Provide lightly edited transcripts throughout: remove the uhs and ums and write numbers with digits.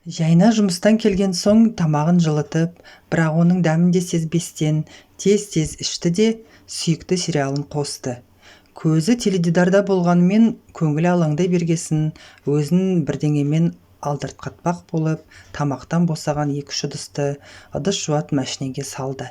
Жайна жұмыстан келген соң тамағын жылытып, бірақ оның дәмін де сезбестен тез-тез ішті де, сүйікті сериалын қосты. Көзі теледидарда болғанымен, көңілі алаңдай бергесін, өзін бірдеңемен алдыртқатпақ болып, тамақтан босаған екі-үш ыдысты ыдыс жуатын мәшинеге салды.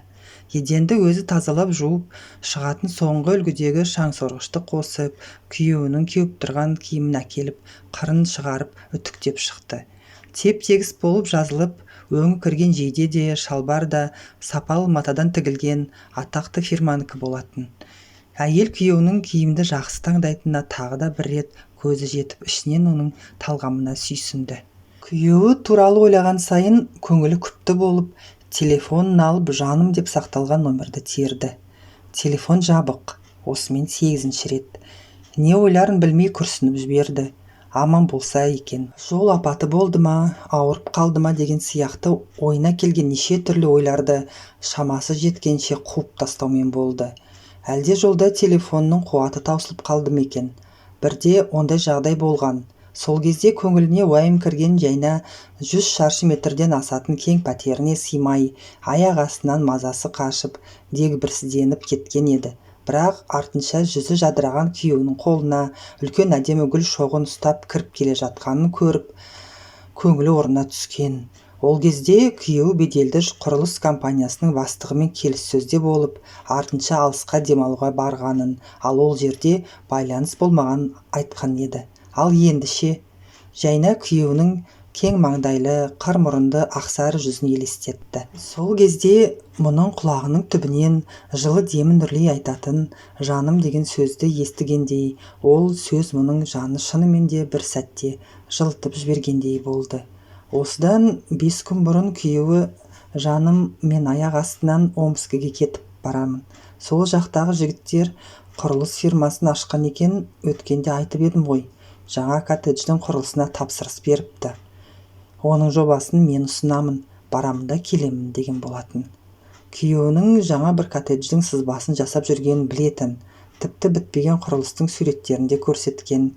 Еденді өзі тазалап жуып шығатын соңғы үлгідегі шаңсорғышты қосып, күйеуінің кеуіп тұрған киімін әкеліп, қырын шығарып үтіктеп шықты. Теп-тегіс болып жазылып, өңі кірген жейде де, шалбар да сапалы матадан тігілген атақты фирманікі болатын. Әйел күйеуінің киімді жақсы таңдайтынына тағы да бір рет көзі жетіп, ішінен оның талғамына сүйсінді. Күйеуі туралы ойлаған сайын көңілі күпті болып, телефонын алып, жаным деп сақталған номерді терді. Телефон жабық. Осымен 8-ші рет. Не ойларын білмей күрсініп жіберді. Аман болса екен. Жол апаты болды ма, ауырып қалды ма деген сияқты ойына келген неше түрлі ойларды шамасы жеткенше қуып тастаумен болды. Әлде жолда телефонның қуаты таусылып қалды ма екен? Бірде ондай жағдай болған. Сол кезде көңіліне уайым кірген Жайна 100 шаршы метрден асатын кең пәтеріне сыймай, аяқ астынан мазасы қашып, дегбірсізденіп кеткен еді. Бірақ артынша жүзі жадыраған күйеуінің қолына үлкен әдемі гүл шоғын ұстап кіріп келе жатқанын көріп, көңілі орнына түскен. Ол кезде күйеуі беделді құрылыс компаниясының бастығымен келіссөзде болып, артынша алысқа демалуға барғанын, ал ол жерде байланыс болмағанын айтқан еді. Ал енді ше? Жайна күйеуінің кең маңдайлы, қыр мұрынды ақсары жүзін елестетті. Сол кезде мұның құлағының түбінен жылы демін үрлей айтатын жаным деген сөзді естігендей, ол сөз мұның жанын шынымен де бір сәтте жылытып жібергендей болды. Осыдан 5 күн бұрын күйеуі жаным мен аяқ астынан Омскіге кетіп барамын. Сол жақтағы жігіттер құрылыс фирмасын ашқан екен, өткенде айтып едім ғой, жаңа коттедждің құрылысына тапсырыс беріпті. Оның жобасын мен ұсынамын, барамын да келемін деген болатын. Күйеуінің жаңа бір коттедждің сызбасын жасап жүргенін білетін, тіпті бітпеген құрылыстың суреттерін де көрсеткен.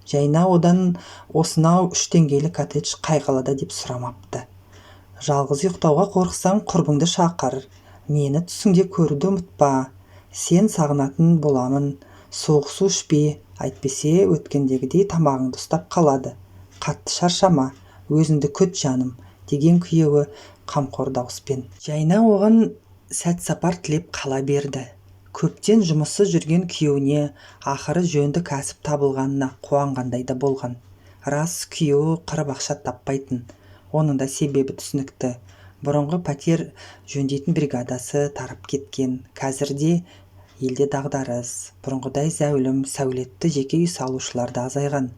Жайна одан осынау 3 деңгейлі коттедж қай қалада деп сұрамапты. Жалғыз ұйықтауға қорықсаң, құрбыңды шақыр, мені түсіңде көруді ұмытпа, сен сағынатын боламын, суық су ішпе, әйтпесе өткендегідей тамағыңды ұстап қалады, қатты шаршама, өзіңді күт жаным, деген күйеуі қамқор дауыспен. Жайна оған сәт сапар тілеп қала берді. Көптен жұмыссыз жүрген күйеуіне ақыры жөнді кәсіп табылғанына қуанғандай да болған. Рас, күйеуі қырып ақша таппайтын. Оның да себебі түсінікті. Бұрынғы пәтер жөндейтін бригадасы тарап кеткен. Қазірде елде дағдарыс, бұрынғыдай зәулім, сәулетті жеке үй салушылар да азайған.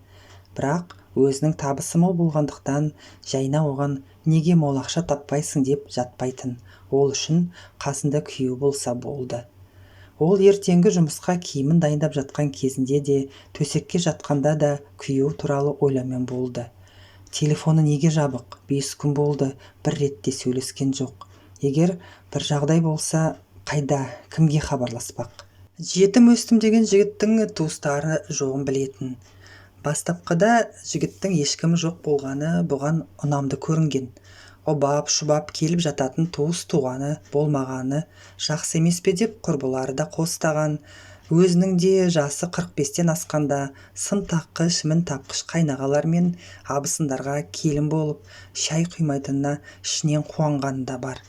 Бірақ өзінің табысы мол болғандықтан Жайна оған неге мол ақша таппайсың деп жатпайтын. Ол үшін қасында күйеуі болса болды. Ол ертеңгі жұмысқа киімін дайындап жатқан кезінде де, төсекке жатқанда да күйеуі туралы ойлаумен болды. Телефоны неге жабық? 5 күн болды, бір ретте сөйлескен жоқ. Егер бір жағдай болса, қайда, кімге хабарласпақ? Жетім өстім деген жігіттің туыстары жоғын білетін. Бастапқыда жігіттің ешкімі жоқ болғаны бұған ұнамды көрінген. Ұбап-шұбап келіп жататын туыс-туғаны болмағаны жақсы емес пе деп құрбылары да қостаған. Өзінің де жасы 45-тен асқанда сын таққыш, мін тапқыш қайнағалар мен абысындарға келін болып, шай құймайтынына ішінен қуанғаны да бар.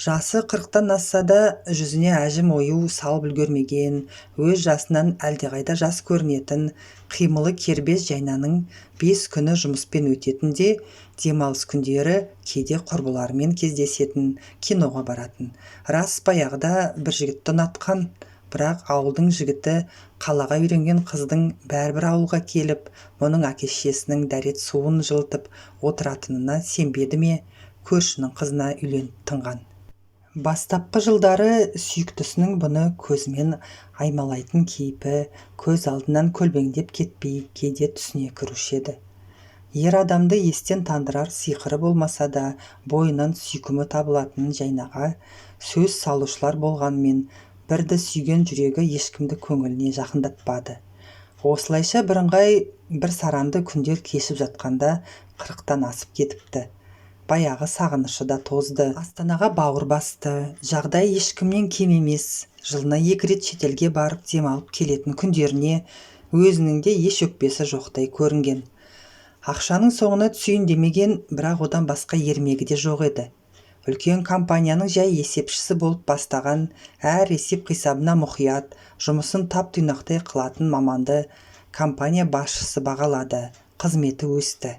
Жасы 40-тан асса да жүзіне әжім ою салып үлгермеген, өз жасынан әлдеқайда жас көрінетін қимылы кербез Жайнаның 5 күні жұмыспен өтетін де, демалыс күндері кейде құрбыларымен кездесетін, киноға баратын. Рас, баяғыда бір жігітті ұнатқан, бірақ ауылдың жігіті қалаға үйренген қыздың бәрібір ауылға келіп, мұның әке-шешесінің дәрет суын жылытып отыратынына сенбеді ме, көршінің қызына үйленіп тынған. Бастапқы жылдары сүйіктісінің бұны көзімен аймалайтын кейпі көз алдынан көлбеңдеп кетпей кейде түсіне кіруші еді. Ер адамды естен тандырар сиқыры болмаса да бойынан сүйкімі табылатын Жайнаға сөз салушылар болғанымен бірді сүйген жүрегі ешкімді көңіліне жақындатпады. Осылайша бірыңғай бір саранды күндер кешіп жатқанда 40-тан асып кетіпті. Баяғы сағынышы да тозды. Астанаға бауыр басты. Жағдай ешкімнен кем емес. Жылына 2 рет шетелге барып демалып келетін күндеріне өзінің де еш өкпесі жоқтай көрінген. Ақшаның соңына түсейін демеген, бірақ одан басқа ермегі де жоқ еді. Үлкен компанияның жай есепшісі болып бастаған, әр есеп-қисабына мұқият, жұмысын тап-тұйнақтай қылатын маманды компания басшысы бағалады, қызметі өсті.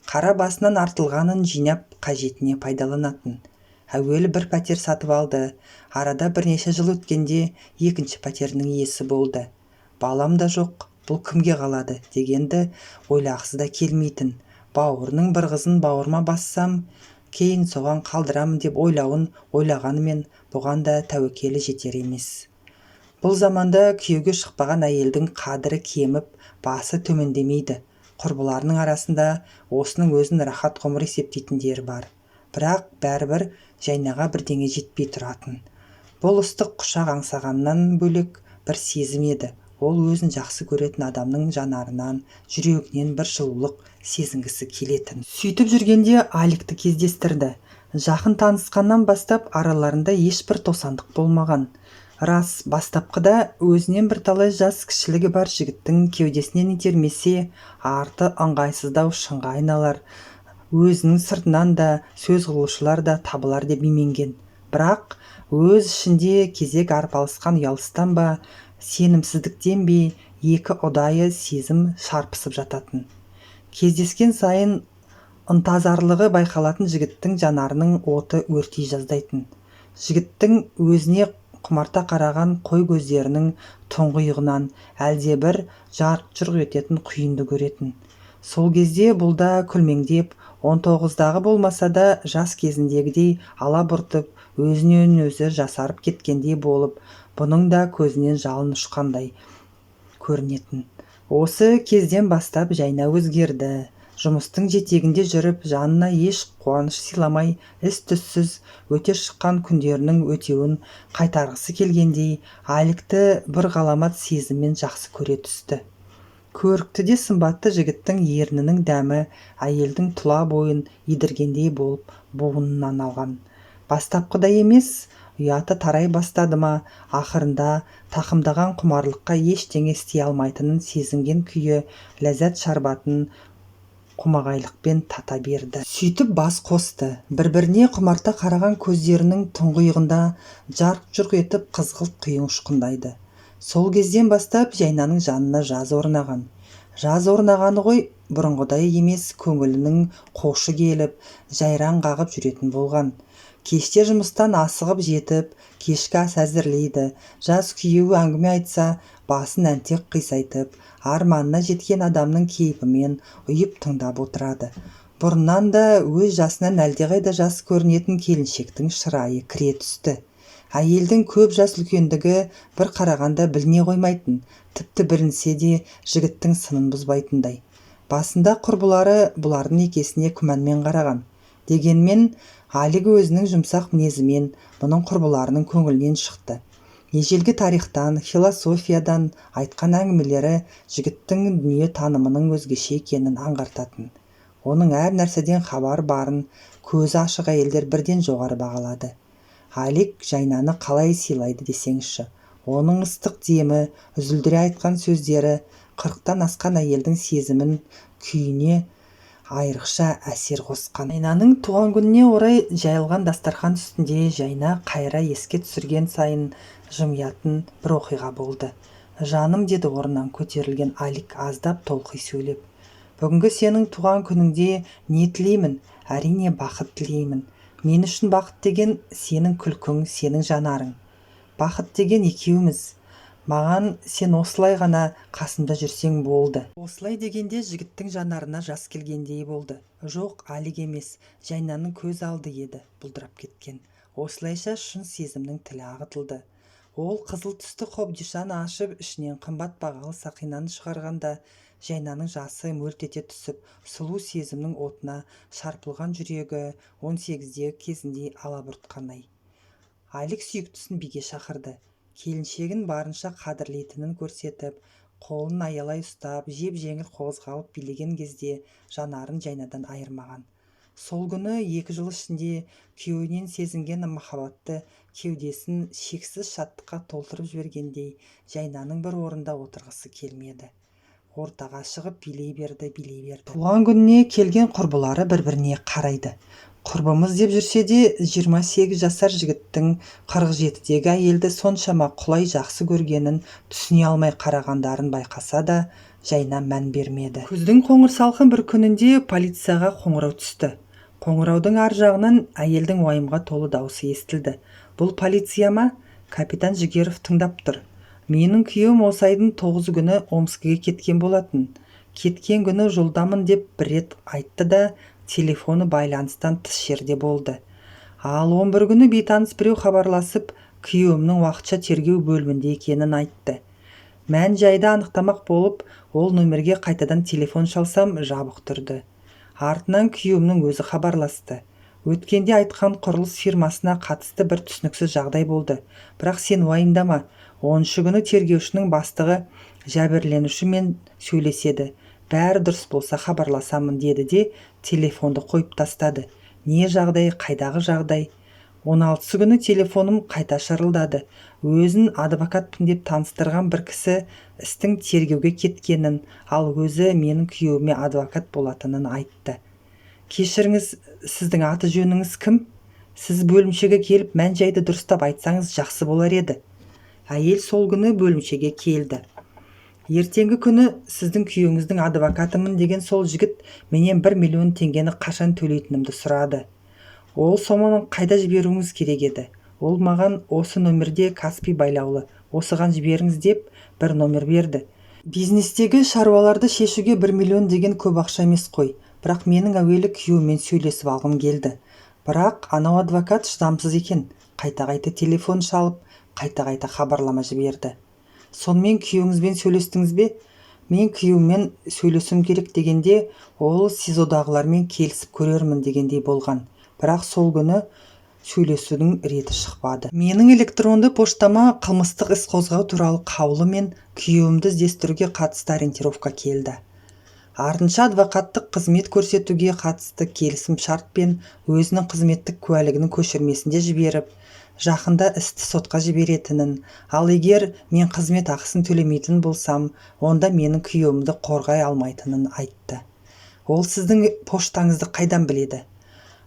Қара басынан артылғанын жинап қажетіне пайдаланатын. Әуелі бір пәтер сатып алды, арада бірнеше жыл өткенде екінші пәтерінің иесі болды. Балам да жоқ, бұл кімге қалады дегенді ойлағысы да келмейтін. Бауырының бір қызын бауырыма бассам, кейін соған қалдырамын деп ойлауын ойлағанымен бұған да тәуекелі жетер емес. Бұл заманда күйеуге шықпаған әйелдің қадірі кеміп, басы төмендемейді. Құрбыларының арасында осының өзін рахат ғұмыр есептейтіндері бар. Бірақ бәрібір Жайнаға бірдеңе жетпей тұратын. Бұл ыстық құшақ аңсағаннан бөлек бір сезім еді. Ол өзін жақсы көретін адамның жанарынан, жүрегінен бір жылулық сезінгісі келетін. Сөйтіп жүргенде Аликті кездестірді. Жақын танысқаннан бастап араларында ешбір тосандық болмаған. Рас, бастапқыда өзінен бірталай жас кішілігі бар жігіттің кеудесінен итермесе, арты ыңғайсыздау шынға айналар, өзінің сыртынан да сөз қылушылар да табылар деп именген. Бірақ өз ішінде кезек арпалысқан ұялыстан ба, сенімсіздіктен бе, екі ұдайы сезім шарпысып жататын. Кездескен сайын ынтазарлығы байқалатын жігіттің жанарының оты өртей жаздайтын. Жігіттің өзіне құмарта қараған қой көздерінің тұңғиығынан әлдебір жарқ-жұрқ ететін құйынды көретін. Сол кезде бұл да күлмеңдеп, 19-дағы болмаса да жас кезіндегідей алабұртып, өзінен өзі жасарып кеткендей болып, бұның да көзінен жалын ұшқандай көрінетін. Осы кезден бастап Жайна өзгерді. Жұмыстың жетегінде жүріп, жанына еш қуаныш сыйламай, із-түзсіз өте шыққан күндерінің өтеуін қайтарғысы келгендей, Аликті бір ғаламат сезіммен жақсы көре түсті. Көрікті де сымбатты жігіттің ернінің дәмі әйелдің тұла бойын идіргендей болып буынынан алған. Бастапқыда емес, ұяты тарай бастады ма, ақырында тақымдаған құмарлыққа ештеңе істей алмайтынын сезінген күйі ләззат шарбатын қомағайлықпен тата берді. Сөйтіп бас қосты. Бір-біріне құмарта қараған көздерінің тұңғиығында жарқ-жұрқ етіп қызғылт құйын ұшқындайды. Сол кезден бастап Жайнаның жанына жаз орнаған. Жаз орнағаны ғой, бұрынғыдай емес, көңілінің қошы келіп, жайраң қағып жүретін болған. Кеште жұмыстан асығып жетіп, кешкі ас әзірлейді. Жас күйеуі әңгіме айтса, басын әнтек қисайтып, арманына жеткен адамның кейпімен ұйып тыңдап отырады. Бұрыннан да өз жасынан әлдеқайда жас көрінетін келіншектің шырайы кіре түсті. Әйелдің көп жас үлкендігі бір қарағанда біліне қоймайтын, тіпті білінсе де жігіттің сынын бұзбайтындай. Басында құрбылары бұлардың некесіне күмәнмен қараған. Дегенмен Алик өзінің жұмсақ мінезімен бұның құрбыларының көңілінен шықты. Ежелгі тарихтан, философиядан айтқан әңгімелері жігіттің дүние танымының өзгеше екенін аңғартатын. Оның әр нәрседен хабар барын көзі ашық әйелдер бірден жоғары бағалады. Алик Жайнаны қалай сыйлайды десеңізші. Оның ыстық демі, үзілдіре айтқан сөздері 40-тан асқан әйелдің сезімін күйіне айрықша әсер қосқан. Жайнаның туған күніне орай жайылған дастархан үстінде Жайна қайра еске түсірген сайын жымиятын бір оқиға болды. Жаным, деді орнынан көтерілген Алик аздап толқи сөйлеп. Бүгінгі сенің туған күніңде не тілеймін? Әрине бақыт тілеймін. Мен үшін бақыт деген сенің күлкің, сенің жанарың. Бақыт деген екеуміз. Маған сен осылай ғана қасымда жүрсең болды. Осылай дегенде жігіттің жанарына жас келгендей болды. Жоқ, Алик емес, Жайнаның көз алды еді, бұлдырап кеткен. Осылайша шын сезімнің тілі ағытылды. Ол қызыл түсті қобдишаны ашып, ішінен қымбат бағалы сақинаны шығарғанда, Жайнаның жасы мөлт ете түсіп, сұлу сезімнің отына шарпылған жүрегі 18-дегі кезіндей алабұртқандай. Алик сүйіктісін биге шақырды. Келіншегін барынша қадірлейтінін көрсетіп, Қолын аялай ұстап, жеп-жеңіл қозғалып билеген кезде жанарын Жайнадан айырмаған. Сол күні 2 жыл ішінде күйеуінен сезінген махаббаты кеудесін шексіз шаттыққа толтырып жібергендей, Жайнаның бір орында отырғысы келмеді. Ортаға шығып билей берді, билей берді. Туған күніне келген құрбылары бір-біріне қарайды. Құрбымыз деп жүрсе де, 28 жасар жігіттің 47-дегі әйелді соншама құлай жақсы көргенін түсіне алмай қарағандарын байқаса да, Жайна мән бермеді. Күздің қоңыр салқын бір күнінде полицияға қоңырау түсті. Қоңыраудың ар жағынан әйелдің уайымға толы даусы естілді. «Бұл полиция ма? Капитан Жігеров тыңдап тұр. Менің күйеуім осы айдың 9 күні Омскіге кеткен болатын. Кеткен күні жолдамын деп бір рет айтты да, телефоны байланыстан тыс жерде болды. Ал 11 күні бейтаныс біреу хабарласып, күйеуімнің уақытша тергеу бөлімінде екенін айтты. Мән жайды анықтамақ болып, ол нөмерге қайтадан телефон шалсам, жабық тұрды. Артынан күйеуімнің өзі хабарласты. Өткенде айтқан құрылыс фирмасына қатысты бір түсініксіз жағдай болды. Бірақ сен уайымдама, 10-шы күні тергеушінің бастығы жәбірленушімен сөйлеседі. Бәрі дұрыс болса, хабарласамын деді де, телефонды қойып тастады. Не жағдай, қайдағы жағдай? 16-сы күні телефоным қайта шырылдады. Өзін адвокатпын деп таныстырған бір кісі істің тергеуге кеткенін, ал өзі менің күйеуіме адвокат болатынын айтты. Кешіріңіз, сіздің аты жөніңіз кім? Сіз бөлімшеге келіп, мән жайды дұрыстап айтсаңыз, жақсы болар еді». Әйел сол күні бөлімшеге келді. Ертеңгі күні сіздің күйеуіңіздің адвокатымын деген сол жігіт менен 1 миллион теңгені қашан төлейтінімді сұрады. Ол соманы қайда жіберуіңіз керек еді? Ол маған осы нөмірде Каспи байлаулы, осыған жіберіңіз деп бір номер берді. Бизнестегі шаруаларды шешуге 1 миллион деген көп ақша емес қой, бірақ менің әуелі күйеуіммен сөйлесіп алғым келді. Бірақ анау адвокат шыдамсыз екен, қайта-қайта телефон шалып, қайта-қайта хабарлама жіберді. Сонымен, күйеуіңізбен сөйлестіңіз бе? Мен күйеуіммен сөйлесуім керек дегенде, ол СИЗОдағылармен келісіп көрермін дегендей болған. Бірақ сол күні сөйлесудің реті шықпады. Менің электронды поштама қылмыстық іс қозғау туралы қаулы мен күйеуімді іздестіруге қатысты ориентировка келді. Артынша адвокаттық қызмет көрсетуге қатысты келісім шарт пен өзінің қызметтік куәлігінің көшірмесін де жіберіп, жақында істі сотқа жіберетінін, ал егер мен қызмет ақысын төлемейтін болсам, онда менің күйеуімді қорғай алмайтынын айтты. Ол сіздің поштаңызды қайдан біледі?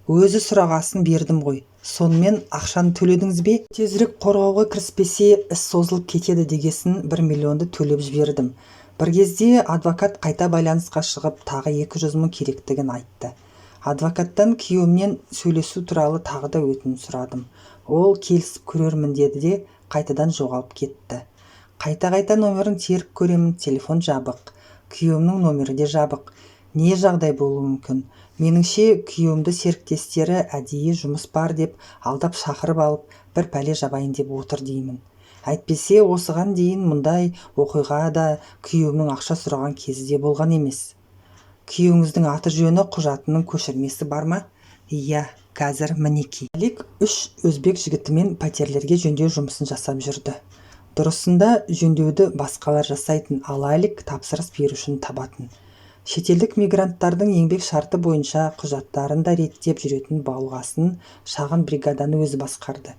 Өзі сұрағасын бердім ғой. Сонымен, ақшаны төледіңіз бе? Тезірек қорғауға кіріспесе, іс созылып кетеді дегесін, 1 миллионды төлеп жібердім. Бір кезде адвокат қайта байланысқа шығып, тағы 200 мың керектігін айтты. Адвокаттан күйеуіммен сөйлесу туралы тағы да өтінім сұрадым. Ол келісіп көрермін деді де, қайтадан жоғалып кетті. Қайта-қайта номерін теріп көремін, телефон жабық. Күйеуімнің номері де жабық. Не жағдай болуы мүмкін? Меніңше, күйеуімді серіктестері әдейі жұмыс бар деп алдап шақырып алып, бір пәле жабайын деп отыр деймін. Әйтпесе осыған дейін мұндай оқиға да, күйеуімнің ақша сұраған кезі де болған емес. Күйеуіңіздің аты-жөні, құжатының көшірмесі бар ма? Иә, қазір, мінекей. Алик үш өзбек жігітімен пәтерлерге жөндеу жұмысын жасап жүрді. Дұрысында жөндеуді басқалар жасайтын, ал Алик тапсырыс берушіні табатын. Шетелдік мигранттардың еңбек шарты бойынша құжаттарын да реттеп жүретін болғасын, шағын бригаданы өзі басқарды.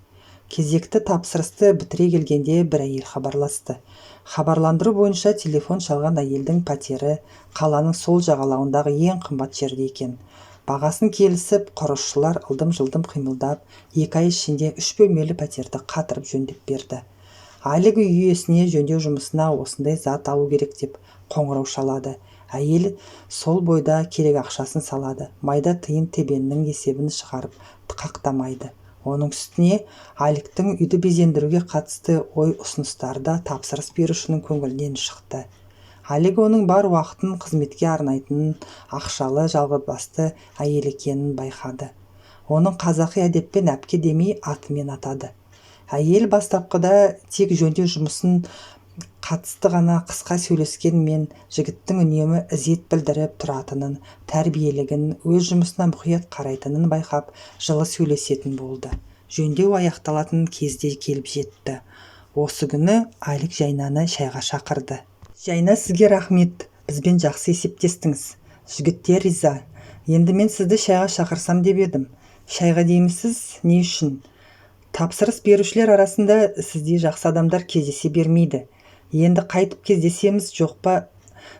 Кезекті тапсырысты бітіре келгенде бір әйел хабарласты. Хабарландыру бойынша телефон шалған әйелдің пәтері қаланың сол жағалауындағы ең қымбат жерде екен. Бағасын келісіп, құрылысшылар ылдым-жылдым қимылдап, 2 ай ішінде үш бөлмелі пәтерді қатырып жөндеп берді. Алик үй иесіне жөндеу жұмысына осындай зат алу керек деп қоңырау шалады. Әйел сол бойда керек ақшасын салады. Майда тиын-тебеннің есебін шығарып қақтамайды. Оның үстіне Аликтің үйді безендіруге қатысты ой-ұсыныстары да тапсырыс берушінің көңілінен шықты. Алик оның бар уақытын қызметке арнайтын ақшалы, жалғызбасты әйел екенін байқады. Оның қазақи әдеппен әпке демей, атымен атады. Әйел бастапқыда тек жөндеу жұмысын қатысты ғана қысқа сөйлескенмен, жігіттің үнемі ізет білдіріп тұратынын, тәрбиелігін, өз жұмысына мұқият қарайтынын байқап, жылы сөйлесетін болды. Жөндеу аяқталатын кез де келіп жетті. Осы күні Алик Жайнаны шайға шақырды. Жайна, сізге рахмет, бізбен жақсы есептестіңіз. Жігіттер риза. Енді мен сізді шайға шақырсам деп едім. Шайға деймісіз, не үшін? Тапсырыс берушілер арасында сіздей жақсы адамдар кездесе бермейді. Енді қайтып кездесеміз жоқ па,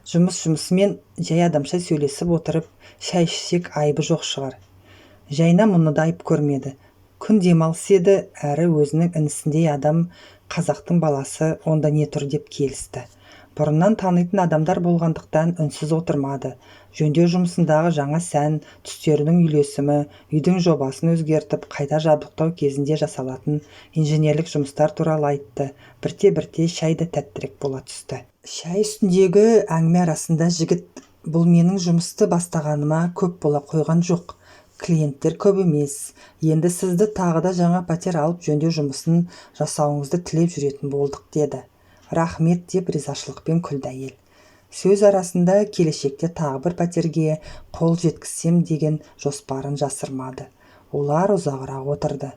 жұмыс жұмысымен, жай адамша сөйлесіп отырып шай ішсек, айыбы жоқ шығар. Жайна мұны да айып көрмеді. Күн демалыс еді, әрі өзінің інісіндей адам, қазақтың баласы, онда не тұр деп келісті. Бұрыннан танитын адамдар болғандықтан үнсіз отырмады. Жөндеу жұмысындағы жаңа сән түстерінің үйлесімі, үйдің жобасын өзгертіп, қайта жабдықтау кезінде жасалатын инженерлік жұмыстар туралы айтты. Бірте-бірте шай да тәттірек бола түсті. Шай үстіндегі әңгіме арасында жігіт: «Бұл менің жұмысты бастағаныма көп бола қойған жоқ. Клиенттер көп емес. Енді сізді тағы да жаңа пәтер алып, жөндеу жұмысын жасауыңызды тілеп жүретін болдық», – деді. «Рахмет», – деп ризашылықпен күлді әйел. Сөз арасында келешекте тағы бір пәтерге қол жеткізсем деген жоспарын жасырмады. Олар ұзағырақ отырды.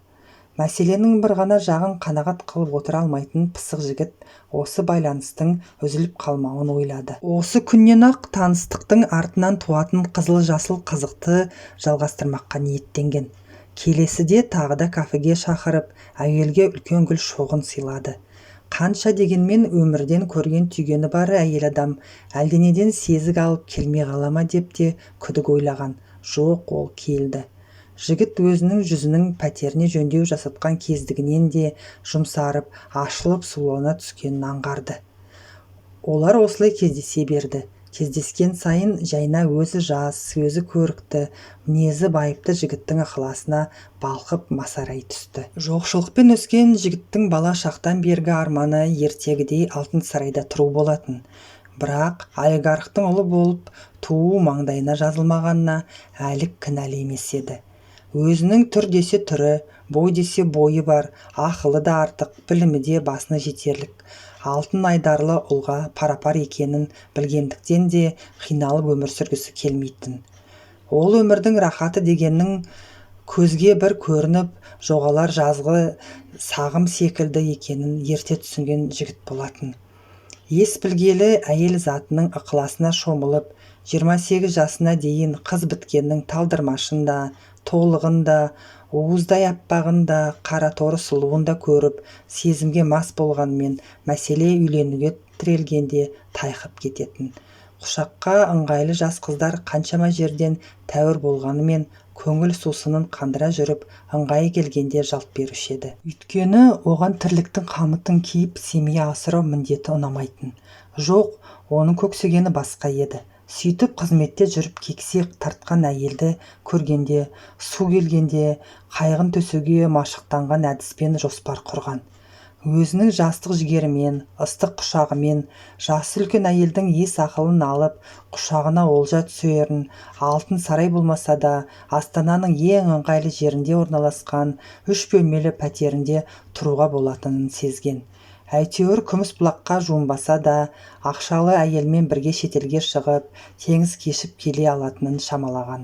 Мәселенің бір ғана жағын қанағат қылып отыра алмайтын пысық жігіт осы байланыстың үзіліп қалмауын ойлады. Осы күннен-ақ таныстықтың артынан туатын қызыл-жасыл қызықты жалғастырмаққа ниеттенген. Келесіде тағы да кафеге шақырып, әйелге үлкен гүл шоғын сыйлады. Қанша дегенмен өмірден көрген түйгені бар әйел адам әлденеден сезік алып келмей қала ма деп те күдік ойлаған. Жоқ, ол келді. Жігіт өзінің жүзінің пәтеріне жөндеу жасатқан кездігінен де жұмсарып, ашылып, сұлулана түскенін аңғарды. Олар осылай кездесе берді. Кездескен сайын Жайна өзі жас, өзі көрікті, мінезі байыпты жігіттің ықыласына балқып, масарай түсті. Жоқшылықпен өскен жігіттің бала шақтан бергі арманы ертегідей алтын сарайда тұру болатын. Бірақ олигархтың ұлы болып туу маңдайына жазылмағанына Әлік кінәлі емес еді. Өзінің түр десе түрі, бой десе бойы бар, ақылы да артық, білімі де басына жетерлік алтын айдарлы ұлға парапар екенін білгендіктен де қиналып өмір сүргісі келмейтін. Ол өмірдің рахаты дегеннің көзге бір көрініп жоғалар жазғы сағым секілді екенін ерте түсінген жігіт болатын. Ес білгелі әйел затының ықыласына шомылып, 28 жасына дейін қыз біткеннің талдырмашын да, толығын да, уыздай аппағын да, қара торы сұлуын да көріп, сезімге мас болғанымен, мәселе үйленуге тірелгенде тайқып кететін. Құшаққа ыңғайлы жас қыздар қаншама жерден тәуір болғанымен, көңіл сусынын қандыра жүріп, ыңғайы келгенде жалт беруші еді. Өйткені оған тірліктің қамытын киіп, семья асырау міндеті ұнамайтын. Жоқ, оның көксегені басқа еді. Сөйтіп қызметте жүріп кексе тартқан әйелді көргенде, су келгенде қайығын төсеуге машықтанған әдіспен жоспар құрған. Өзінің жастық жігерімен, ыстық құшағымен жасы үлкен әйелдің ес ақылын алып, құшағына олжа түсерін, алтын сарай болмаса да, астананың ең ыңғайлы жерінде орналасқан үш бөлмелі пәтерінде тұруға болатынын сезген. Әйтеуір күміс бұлаққа жуынбаса да, ақшалы әйелмен бірге шетелге шығып, теңіз кешіп келе алатынын шамалаған.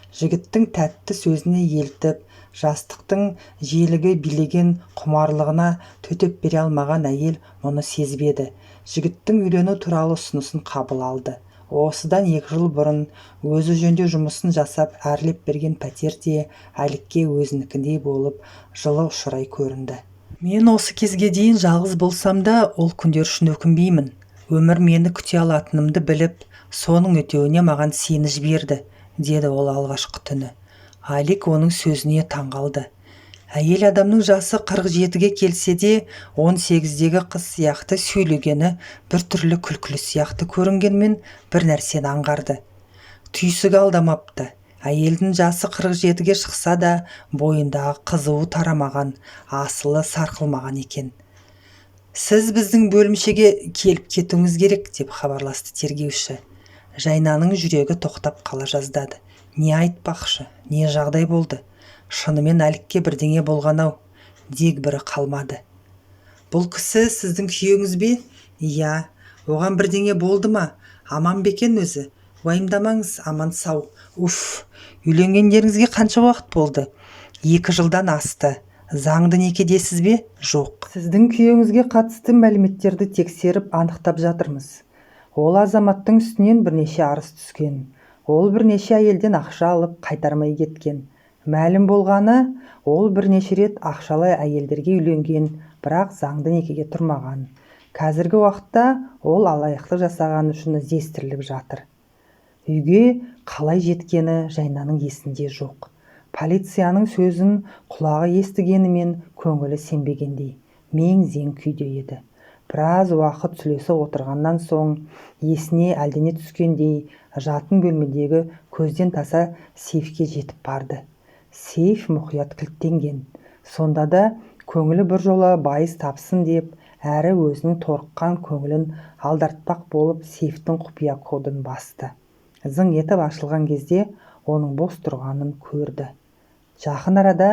Жігіттің тәтті сөзіне елтіп, жастықтың желігі билеген құмарлығына төтеп бере алмаған әйел мұны сезбеді. Жігіттің үйлену туралы ұсынысын қабыл алды. Осыдан 2 жыл бұрын өзі жөндеу жұмысын жасап, әрлеп берген пәтер де Әлікке өзінікіндей болып жылы ұшырай көрінді. Мен осы кезге дейін жалғыз болсам да, ол күндер үшін өкінбеймін. Өмір мені күте алатынымды біліп, соның өтеуіне маған сені жіберді, деді ол алғашқы түні. Алик оның сөзіне таңғалды. Әйел адамның жасы 47-ге келсе де, 18-дегі қыз сияқты сөйлегені біртүрлі күлкілі сияқты көрінгенмен, бір нәрсені аңғарды. Түйсігі алдамапты. Әйелдің жасы 47-ге шықса да, бойындағы қызуы тарамаған, асылы сарқылмаған екен. Сіз біздің бөлімшеге келіп кетуіңіз керек, деп хабарласты тергеуші. Жайнаның жүрегі тоқтап қала жаздады. Не айтпақшы, не жағдай болды? Шынымен Әлікке бірдеңе болған-ау, дегбірі қалмады. Бұл кісі сіздің күйеуіңіз бе? Иә. Оған бірдеңе болды ма? Аман ба екен өзі? Уайымдамаңыз, аман сау. Уф, үйленгендеріңізге қанша уақыт болды? 2 жылдан асты. Заңды некедесіз бе? Жоқ. Сіздің күйеуіңізге қатысты мәліметтерді тексеріп, анықтап жатырмыз. Ол азаматтың үстінен бірнеше арыз түскен. Ол бірнеше әйелден ақша алып, қайтармай кеткен. Мәлім болғаны, ол бірнеше рет ақшалы әйелдерге үйленген, бірақ заңды некеге тұрмаған. Қазіргі уақытта ол алаяқтық жасағаны үшін іздестіріліп жатыр. Үйге қалай жеткені Жайнаның есінде жоқ. Полицияның сөзін құлағы естігенімен көңілі сенбегендей, мең-зең күйде еді. Біраз уақыт сүлесіп отырғаннан соң есіне әлдене түскендей жатын бөлмедегі көзден таса сейфке жетіп барды. Сейф мұқият кілттенген. Сонда да көңілі біржола байыз тапсын деп, әрі өзінің торыққан көңілін алдартпақ болып сейфтің құпия кодын басты. Зың етіп ашылған кезде оның бос тұрғанын көрді. Жақын арада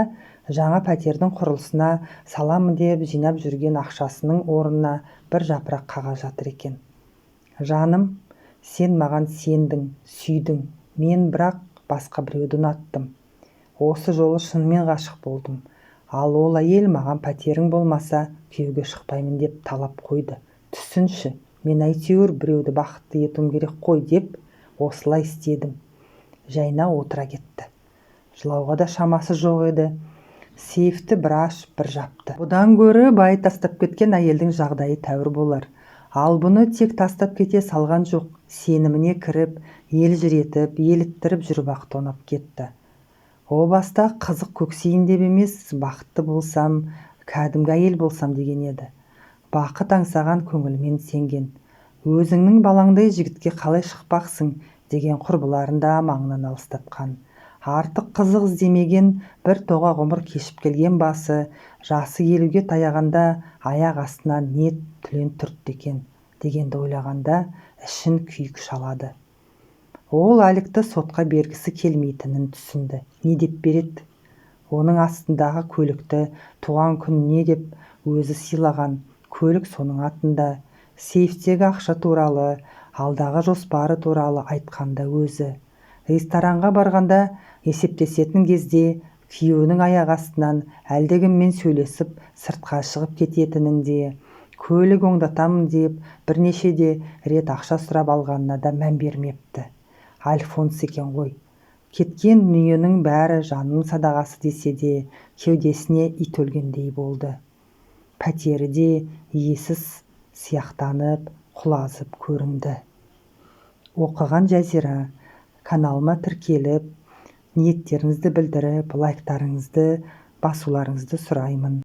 жаңа пәтердің құрылысына саламын деп жинап жүрген ақшасының орнына бір жапырақ қағаз жатыр екен. Жаным, сен маған сендің, сүйдің, мен бірақ басқа біреуді ұнаттым. Осы жолы шынымен ғашық болдым. Ал ол әйел маған пәтерің болмаса күйеуге шықпаймын деп талап қойды. Түсінші, мен әйтеуір біреуді бақытты етуім керек қой деп осылай істедім. Жайна отыра кетті. Жылауға да шамасы жоқ еді. Сейфті бір ашып, бір жапты. Бұдан гөрі бай тастап кеткен әйелдің жағдайы тәуір болар. Ал бұны тек тастап кете салған жоқ, сеніміне кіріп, елжіретіп, еліттіріп жүріп-ақ тонап кетті. О баста қызық көксейін деп емес, бақытты болсам, кәдімгі әйел болсам деген еді. Бақыт аңсаған көңілімен сенген. Өзіңнің балаңдай жігітке қалай шықпақсың деген құрбыларын да маңынан алыстатқан. Артық қызық іздемеген бір тоға ғұмыр кешіп келген басы, жасы 50-ге таяғанда аяқ астынан не түлен түртті екен дегенді ойлағанда ішін күйік шалады. Ол Әлікті сотқа бергісі келмейтінін түсінді. Не деп береді? Оның астындағы көлікті туған күніне деп өзі сыйлаған, көлік соның атында. Сейфтегі ақша туралы, алдағы жоспары туралы айтқанда өзі. Ресторанға барғанда есептесетін кезде күйеуінің аяқ астынан әлдекіммен сөйлесіп сыртқа шығып кететінін де, көлік оңдатамын деп бірнеше де рет ақша сұрап алғанына да мән бермепті. Альфонс екен ғой. Кеткен дүниенің бәрі жанның садағасы десе де, кеудесіне ит өлгендей болды. Пәтері де иесіз сияқтанып, құлазып көрінді. Оқыған Жазира, каналыма тіркеліп, ниеттеріңізді білдіріп, лайктарыңызды басуларыңызды сұраймын.